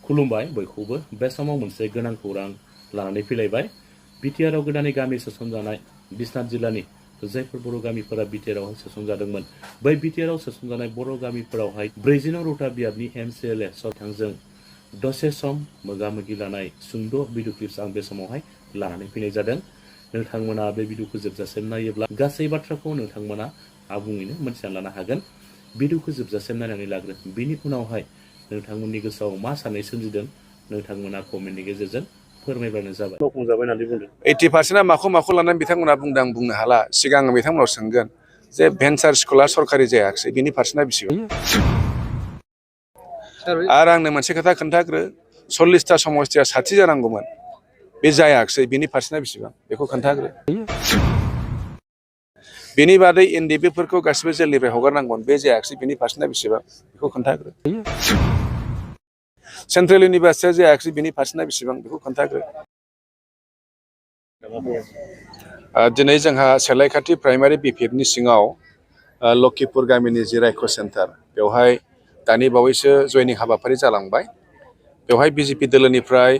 खुलुमबाय बयखौबो बे समाव मोनसे गोनां खौरां लानानै फैलायबाय। बिटिआरआव गोदानै गामि सोसनजानाय बिश्वनाथ जिल्लानि जायफोर बर' गामिफोरा बिटिआरआवहाय सोसनजादोंमोन बै बिटिआरआव सोसनजानाय बर' गामिफोरावहाय 40 नं रौता बियाबनि MCLA सरथांजों दसे सम मोगा-मोगि लानाय सुंद' भिडिअ क्लिप्स आं बे समावहाय लानानै फैनाय जादों। नोंथांमोना बे भिडिअखौ जोबजासिम नायोब्ला गासै बाथ्राखौ नोंथांमोना आबुङैनो मोनथिना लानो हागोन। भिडिअखौ जोबजासिम नायनानै लाग्रो, बिनि उनावहाय नोंथांमोननि गोसोआव मा साननाय सोमजिदों नोंथांमोना कमेन्टनि गेजेरजों फोरमायबानो जाबाय। मावफुंजाबाय होननानै बुंदों। 80% माखौ लानानै बिथांमोना बुंदों आं बुंनो हाला। सिगां आं बिथांमोनाव सोंगोन जे भेन्सार स्कुला सरकारि जायाखिसै बिनि पारसेन्टआ बेसेबां? आरो आंनो मोनसे खोथा खोन्थाग्रो, 40टा समस्थिया 60 जानांगौमोन, बे जायाखिसै, बिनि पारसेन्टआ बेसेबां बेखौ खोन्थाग्रो। बेनि बादै NDP-फोरखौ गासिबो जेलनिफ्राय हगारनांगौमोन, बे जायाखिसै, बिनि पारसेन्टआ बेसेबां बेखौ खोन्थाग्रो। सेन्ट्रेल इउनिभारसिटिया जायाखिसै, बिनि पारसेन्टआ बेसेबां बेखौ खोन्थाग्रो। दिनै जोंहा सेलायखाथि प्राइमारि BPFनि सिङाव लखिपुर गामिनि जि रायख' सेन्टार, बेवहाय दानि बावैसो जयनिं हाबाफारि जालांबाय। बेवहाय BJP दोलोनिफ्राय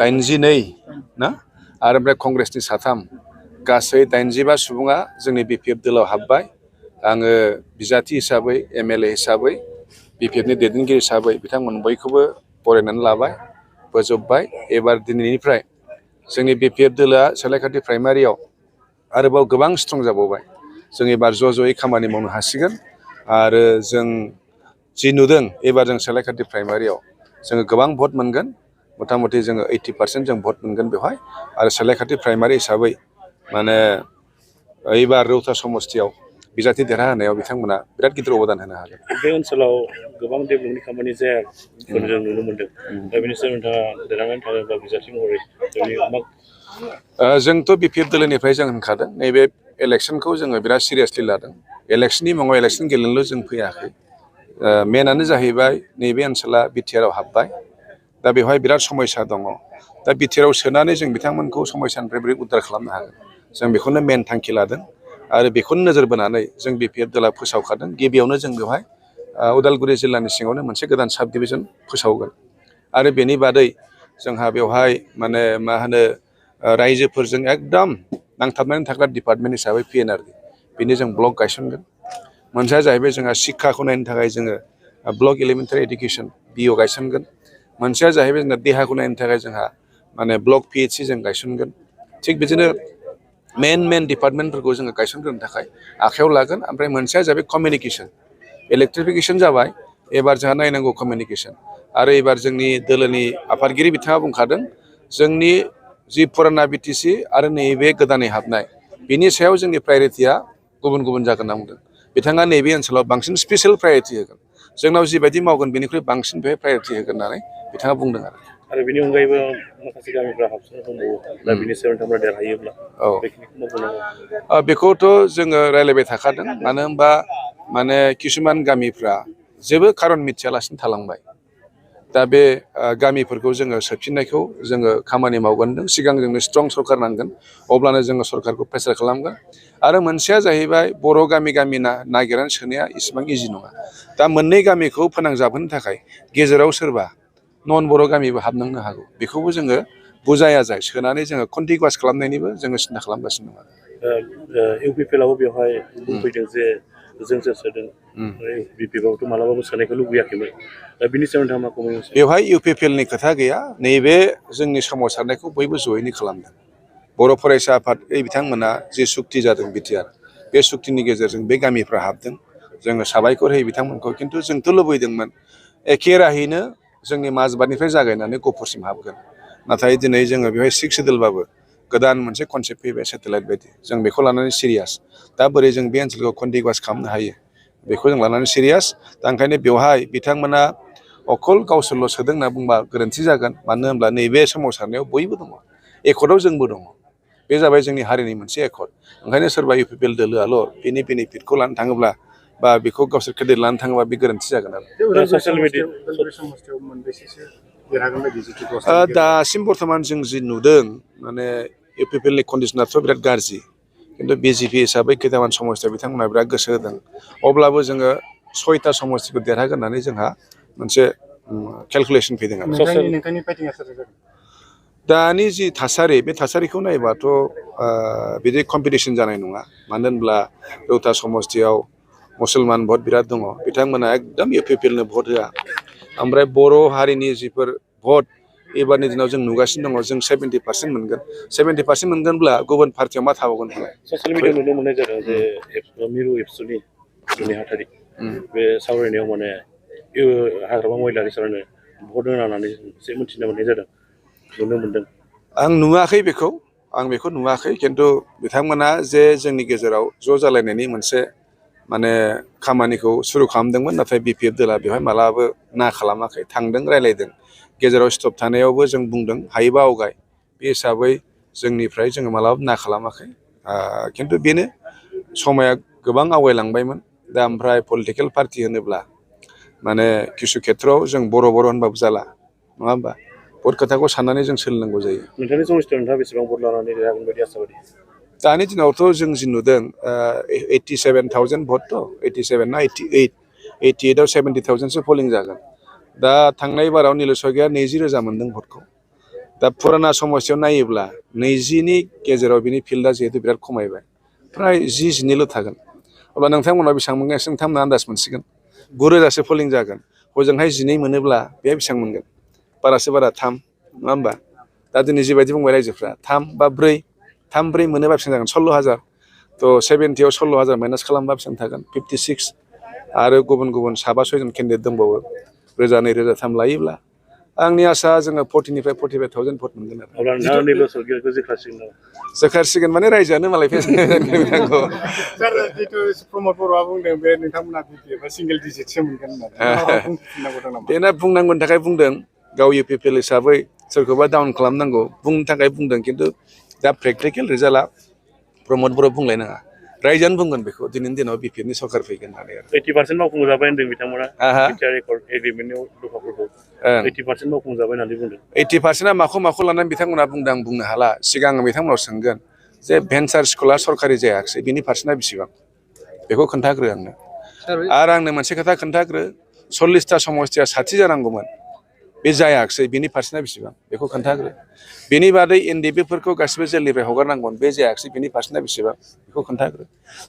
82 ना आरो ओमफ्राय कंग्रेसनि 3 गासै 85 सुबुङा जोंनि BPF दोलोआव हाबबाय। आङो बिजाथि हिसाबै, MLA हिसाबै, BPFनि दैदेनगिरि हिसाबै बिथांमोन बयखौबो बरायनानै लाबाय, बोजबबाय। एबार दिनैनिफ्राय जोंनि BPF दोलोआ सेलायखाथि प्राइमारियाव आरोबाव गोबां स्ट्रं जाबावबाय। जों एबार ज'यै खामानि मावनो हासिगोन। आरो जों जि नुदों एबार जों सेलायखाथि प्राइमारियाव जोङो गोबां भट मोनगोन। मथा मथि जोङो 80% जों भट मोनगोन बेवहाय। आरो सेलायखाथि प्राइमारि हिसाबै माने एबार रौता समस्थियाव बिजाथि देरहाहोनायाव बिथांमोना बिराद गिदिर अबदान होनो हागोन। बे ओनसोलाव गोबां डेभेलपनि खामानि जायाखौ जों नुनो मोनदों। दा बेनि सायाव नोंथाङा देरहानानै थाङोब्ला बिजाथि महरै जोंथ' BPF दोलोनिफ्राय जों होनखादों नैबे इलेक्सनखौ जोङो बिराद सिरियासलि लादों। इलेक्सननि मुङाव इलेक्सन गेलेनोल' जों फैयाखै। मेनानो जाहैबाय नैबे ओनसोला बिटिआरआव हाबबाय। दा बेवहाय बिराद समयसा दङ। दा बिटिआरआव सोनानै जों बिथांमोनखौ समयसानिफ्राय बोरै उद्धार खालामनो हागोन, जों बेखौनो मेन थांखि लादों। आरो बेखौनो नोजोर बोनानै जों BPF दोलोआ फोसावखादों। गिबियावनो जों बेवहाय उदालगुरि जिल्लानि सिङावनो मोनसे गोदान साब डिभिजन फोसावगोन। आरो बेनि बादै जोंहा बेवहाय माने मा होनो रायजोफोरजों एकदम नांथाबनानै थाग्रा डिपार्टमेन्ट हिसाबै PNRD बेनि जों ब्लक गायसनगोन। मोनसेया जाहैबाय जोंहा शिक्षाखौ नायनो थाखाय जोङो ब्लक एलिमेन्टारि इडुकेसन BO गायसनगोन। मोनसेया जाहैबाय जोंना देहाखौ नायनो थाखाय जोंहा माने ब्लक PHC जों गायसनगोन। थिग बिदिनो मेन डिपार्टमेन्टफोरखौ जोङो गायसनग्रोनो थाखाय आखायाव लागोन। ओमफ्राय मोनसेया जाबाय कमिउनिकेसन। इलेक्ट्रिफिकेसन जाबाय, एबार जोंहा नायनांगौ कमिउनिकेसन। आरो एबार जोंनि दोलोनि आफादगिरि बिथाङा बुंखादों जोंनि जि फुराना BTC आरो नैबे गोदानै हाबनाय बिनि सायाव जोंनि प्रायरिटिया गुबुन जागोन होनना बुंदों। बिथाङा नैबे ओनसोलाव बांसिन स्पेसियेल प्रायरिटि होगोन। जोंनाव जिबायदि मावगोन बेनिख्रुइ बांसिन बेहाय प्रायरिटि होगोन होननानै बिथाङा बुंदों। आरो बेनि अनगायैबो माखासे गामिफ्रा हाबसनना दंबावो। दा बिनि सायाव नोंथांमोना देरहायोब्ला बेखिनिखौ मावनांगौ। बेखौथ' जोङो रायज्लायबाय थाखादों। मानो होनबा माने किसुमान गामिफ्रा जेबो खारन मिथियालासिनो थालांबाय। दा बे गामिफोरखौ जोङो सोफिननायखौ जोङो खामानि मावगोन। सिगां जोंनो स्ट्रं सरकार नांगोन, अब्लानो जोङो सरकारखौ प्रेसार खालामगोन। आरो मोनसेया जाहैबाय बर' गामि नागिरनानै सोनाया इसिबां इजि नङा। दा मोननै गामिखौ फोनांजाबहोनो थाखाय गेजेराव सोरबा नन बर' गामिबो हाबनांनो हागौ। बेखौबो जोङो बुजायाजाय सोनानै जोङो कन्टिगुवास खालामनायनिबो जोङो सिन्था खालामगासिनो दङ। इउपिपिएलआबो बेवहाय बुंफैदों जे जोंसो सोदों। BPFआवथ' मालाबाबो सोनायखौ लुबैयाखैमोन। दा बिनि सायाव नोंथाङा मा बुङो? बेवहाय इउपिपिएलनि खोथा गैया। नैबे जोंनि सोमावसारनायखौ बयबो जयैनो खालामदों। बर' फरायसा आफाद बिथांमोना जि सुक्ति जादों बिटिआर, बे सुक्तिनि गेजेरजों बे गामिफ्रा हाबदों। जोङो साबायखर होयो बिथांमोनखौ। खिन्थु जोंथ' लुबैदोंमोन एखे राहैनो जोंनि माजबाटनिफ्राय जागायनानै गफुरसिम हाबगोन। नाथाय दिनै जोङो बेवहाय 6 सेडुलबाबो गोदान मोनसे कनसेप्ट फैबाय सेटेलाइट बायदि। जों बेखौ लानानै सिरियास। दा बोरै जों बे ओनसोलखौ कन्टिगुवास खालामनो हायो बेखौ जों लानानै सिरियास। दा ओंखायनो बेवहाय बिथांमोना अखल गावसोरल' सोदों होनना बुंबा गोरोन्थि जागोन। मानो होनब्ला नैबे सोमावसारनायाव बयबो दङ। एकर्डआव जोंबो दङ। बे जाबाय जोंनि हारिनि मोनसे एकर्ड। ओंखायनो सोरबा इउपिपिएल दोलोआल' बेनि बेनिफिटखौ लानो थाङोब्ला बा बेखौ गावसोर क्रेडिट लानो थाङोबा बे गोरोन्थि जागोन आरो। दासिम बर्थमान जों जि नुदों माने इउपिपिएलनि कन्डिसनाथ' बिराद गाज्रि। खिन्थु BJP हिसाबै खैथामान समस्थियाव बिथांमोना बिराद गोसो होदों। अब्लाबो जोङो 6टा समस्थिखौ देरहागोन होननानै जोंहा मोनसे केलकुलेसन फैदों आरो नोंथांनि फाइटिंआ सोर जागोन दानि जि थासारि बे थासारिखौ नायोबाथ' बिदि कम्पिटिसन जानाय नङा मानो होनब्ला रौता समस्तियाव मुसलमान भट बिराद दङ बिथांमोना एकदम इउपिपिएलनो भट होआ ओमफ्राय बर' हारिनि जिफोर भट एबारनि दिनाव जों नुगासिनो दङ जों 70% मोनगोन 70% मोनगोनब्ला गुबुन पार्टियाव मा थाबावगोन ससियेल मिडियायाव नुनो मोननाय जादों जे मिरु एबसुनि नेहाथारि बे सावरायनायाव माने हाग्रामा महिलारिफोरानो भट होनानै एसे मिथिनो मोननाय जादों नुनो मोनदों आं नुवाखै बेखौ नुवाखै खिन्थु बिथांमोना जे जोंनि गेजेराव ज' जालायनायनि मोनसे माने खामानिखौ सुरु खालामदोंमोन नाथाय बिपिएफ दला बेवहाय मालाबाबो ना खालामाखै थांदों रायलायदों गेजेराव स्टप थानायावबो जों बुंदों हायोबा आवगाय बे हिसाबै जोंनिफ्राय जोङो मालाबाबो ना खालामाखै खिन्थु बेनो समाया गोबां आवगायलांबायमोन दा ओमफ्राय पलिटिकेल पार्टि होनोब्ला माने किसु खेथ्रआव जों बर' होनबाबो जाला नङा होमबा बहुत खोथाखौ साननानै जों सोलिनांगौ जायो नोंथांनि समस्थियाव नोंथाङा बेसेबां भट लानानै देरहागोन बायदि आसा बायदि दानि दिनावथ' जों जि नुदों 87,000 भट 87 ना 88आव 70,000सो पलिं जागोन दा थांनाय बाराव नीलेश्वरगिया 20,000 मोनदों भटखौ दा पुराना समस्याव नायोब्ला 20नि गेजेराव बिनि फिल्डआ जिहेतु बिराद खमायबाय फ्राय 10-12 थागोन अब्ला नोंथांमोना बेसेबां मोनगोन नोंथांमोना आन्दाज मोनसिगोन 9,000सो पलिं जागोन हजोंहाय 12 मोनोब्ला बेहा बेसेबां मोनगोन बारासो बारा 3 नङा होमबा दा दिनै जिबायदि बुंबाय रायजोफ्रा 3 बा 4 मोनोबा बेसेबां जागोन 16,000 थ' 70आव 16,000 माइनास खालामबा बेसेबां थागोन 56 आरो गुबुन 7-6 केन्डिडेट दंबावो 1,000-2,000 लायोब्ला आंनि आसा जोङो 40निफ्राय 45,000 भट मोनगोन आरो अब्ला नोंथाङा नीलेश्वरगियाखौ जोखासिगोन माने रायजोआनो मालाय बिथांखौ सार जितु प्रमद बर'आ बुंदों बे नोंथांमोना बिपिएफआ सिंगेल डिजिटसो मोनगोन होननानै बेना बुंनांगौनि थाखाय बुंदों गाव इउपिपिएल हिसाबै सोरखौबा डाउन खालामनांगौ बुंनो थाखाय बुंदों खिन्थु दा प्रेक्टिकेल रिजाल्टआ प्रमद बर' बुंलायनाङा रायजोआनो बुंगोन बेखौ दिनैनि दिनाव बिपिएफनि सरकार फैगोन होननानै 80% मावफुंजाबाय होनदों बिथांमोना बिटिआर रेकर्ड एग्रिमेन्टनि दफाफोरखौ 80% मावफुंजाबाय होननानै बुंदों 80%आ माखौ लानानै बिथांमोना बुंदों आं बुंनो हाला सिगां आं बिथांमोनाव सोंगोन जे भेन्सार स्कुला सरकारि जायाखिसै बिनि पार्सेन्टआ बेसेबां बेखौ खोन्थाग्रो आंनो आरो आंनो मोनसे खोथा खोन्थाग्रो 40टा समस्तिया 60 जानांगौमोन बे जायाखिसै बिनि पार्सेन्टआ बेसेबां बेखौ खोन्थाग्रो बेनि बादै एनडिबिफोरखौ गासिबो जेलनिफ्राय हगारनांगौमोन बे जायाखिसै बिनि पार्सेन्टआ बेसेबां बेखौ खोन्थाग्रो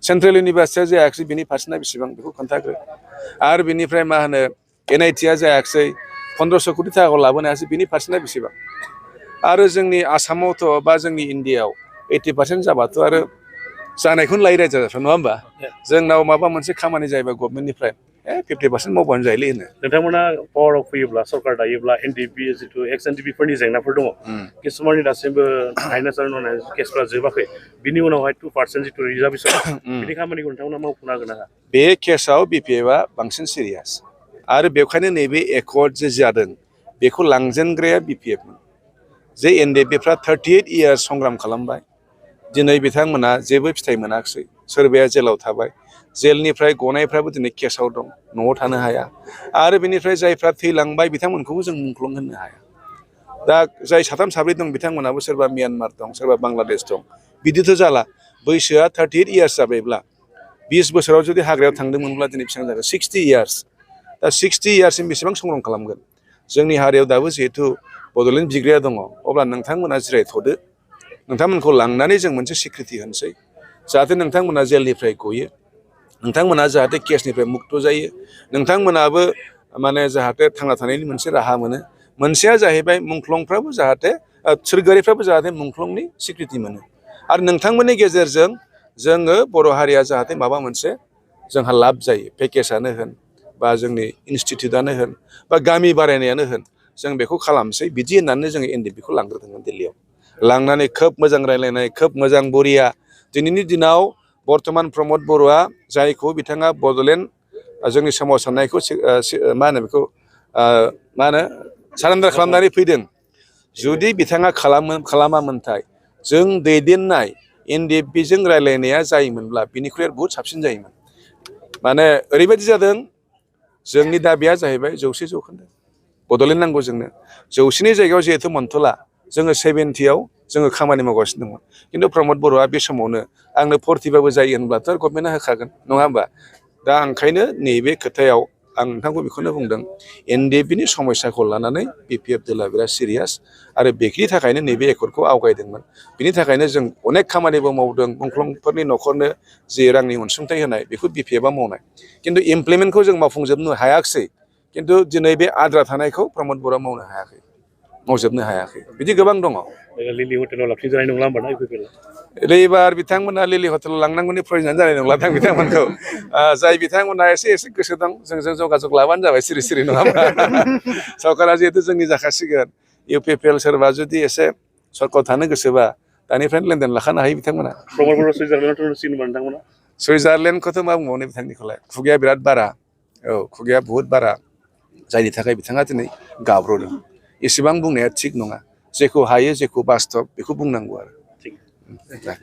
सेन्ट्रेल इउनिभार्सिटिया जायाखिसै बिनि पार्सेन्टआ बेसेबां बेखौ खोन्थाग्रो आरो बिनिफ्राय मा होनो एनआइटिआ जायाखिसै 1500 कोटि थाखाखौ लाबोनो हायासै बिनि पार्सेन्टआ बेसेबां आरो जोंनि आसामावथ' बा जोंनि इन्डियायाव 80% जाबाथ' आरो जानायखौनो लायो रायजोफ्रा नङा होमबा जोंनाव माबा मोनसे खामानि जायोबा गभर्नमेन्टनिफ्राय 50% मावबानो जायोलै होनो नोंथांमोना पावाराव फैयोब्ला सरकार दायोब्ला एनडिपि जितु एक्स एनडिपिफोरनि जेंनाफोर दङ किसुमाननि दासिमबो हाइनेस आरो नन हाइनेस केसफ्रा जोबाखै बिनि उनावहाय 2% जितु रिजार्भेसन बिनि खामानिखौ नोंथांमोना मावफुंनो हागोन ना बे केसाव बिपिएफआ बांसिन सिरियास आरो बेखायनो नैबे एकर्ड जे जादों बेखौ लांजेनग्राया बिपिएफमोन जे एनडिपिफ्रा 38 इयार्स संग्राम खालामबाय दिनै बिथांमोना जेबो फिथाइ मोनाखिसै सोरबाया जेलाव थाबाय जेलनिफ्राय गनायफ्राबो दिनै केसाव दं न'आव थानो हाया आरो बेनिफ्राय जायफ्रा थैलांबाय बिथांमोनखौबो जों मुंख्लं होननो हाया दा जाय 3-4 दं बिथांमोनाबो सोरबा म्यानमार दं सोरबा बांलादेश दं बिदिथ' जाला बैसोआ 38 इयार्स जाबायब्ला 20 बोसोराव जुदि हाग्रायाव थांदोंमोनब्ला दिनै बेसेबां जागोन 60 इयार्स दा 60 इयार्ससिम बेसेबां संग्राम खालामगोन जोंनि हारियाव दाबो जिहेथु बड'लेण्ड बिग्राया दङ अब्ला नोंथांमोना जिरायथ'दो नोंथांमोनखौ लांनानै जों मोनसे सिक्रिटि होनोसै जाहाथे नोंथांमोना जेलनिफ्राय गयो नोंथांमोना जाहाथे केसनिफ्राय मुक्त जायो नोंथांमोनाबो माने जाहाथे थांना थानायनि मोनसे राहा मोनो मोनसेया जाहैबाय मुंख्लंफ्राबो जाहाथे सोरगोआरिफ्राबो जाहाथे मुंख्लंनि सिक्रिटि मोनो आरो नोंथांमोननि गेजेरजों जोङो बर' हारिया जाहाथे माबा मोनसे जोंहा लाब जायो पेकेजआनो होन बा जोंनि इनस्टिटिउटआनो होन बा गामि बारायनायानो होन जों बेखौ खालामसै बिदि होननानै जोङो एनडिपिखौ लांग्रोदोंमोन दिल्लीयाव लांनानै खोब मोजां रायलायनाय खोब मोजां बरिया दिनैनि दिनाव बर्तमान प्रमद बर'आ जायखौ बिथाङा बड'लेण्ड जोंनि सोमावसारनायखौ मा होनो बेखौ मा होनो सारेन्डार खालामनानै फैदों जुदि बिथाङा खालामामोनथाय जों दैदेननाय एनडिएफबिजों रायलायनाया जायोमोनब्ला बिनिख्रुइ बहुद साबसिन जायोमोन माने ओरैबायदि जादों जोंनि दाबिया जाहैबाय 100% बड'लेण्ड नांगौ जोंनो 100नि जायगायाव जिहेथु मोनथ'ला जोङो 70आव जोङो खामानि मावगासिनो दंमोन खिन्थु प्रमद बर'आ बे समावनो आंनो 40बाबो जायो होनब्लाथ' गभर्नमेन्टआ होखागोन नङा होमबा दा ओंखायनो नैबे खोथायाव आं नोंथांखौ बेखौनो बुंदों एनडिएफबिनि समस्याखौ लानानै बिपिएफ दला बिराद सिरियास आरो बेनि थाखायनो नैबे एकर्डखौ आवगायदोंमोन बिनि थाखायनो जों अनेक खामानिबो मावदों मुंख्लंफोरनि न'खरनो जि रांनि अनसुंथाइ होनाय बेखौ बिपिएफआ मावनाय खिन्थु इमप्लिमेन्टखौ जों मावफुंजोबनो हायाखिसै खिन्थु दिनै बे आद्रा थानायखौ प्रमद बर'आ मावनो हायाखै मावजोबनो हायाखै बिदि गोबां दङ लिलि हटेलाव लाखि जानाय नंला होमबा ना रैबार बिथांमोना लिलि हटेलाव लांनांगौनि प्रयजन जानाय नंला दां बिथांमोनखौ जाय बिथांमोना एसे गोसो दं जोंजों जगाजग लाबानो जाबाय सिरि सिरि नङा होमबा सरकारा जिहेतु जोंनि जाखासिगोन इउपिपिएल सोरबा जुदि एसे सरकार थानो गोसोबा दानिफ्रायनो लेनदेन लाखानो हायो बिथांमोना सुइजारलेण्डखौथ' मा बुंबावनो बिथांनिखौलाय खुगाया बिराद बारा खुगाया बुहुत बारा जायनि थाखाय बिथाङा दिनै गाब्र'दों एसेबां बुंनाया थिग नङा जेखौ हायो जेखौ बास्तब बेखौ बुंनांगौ आरो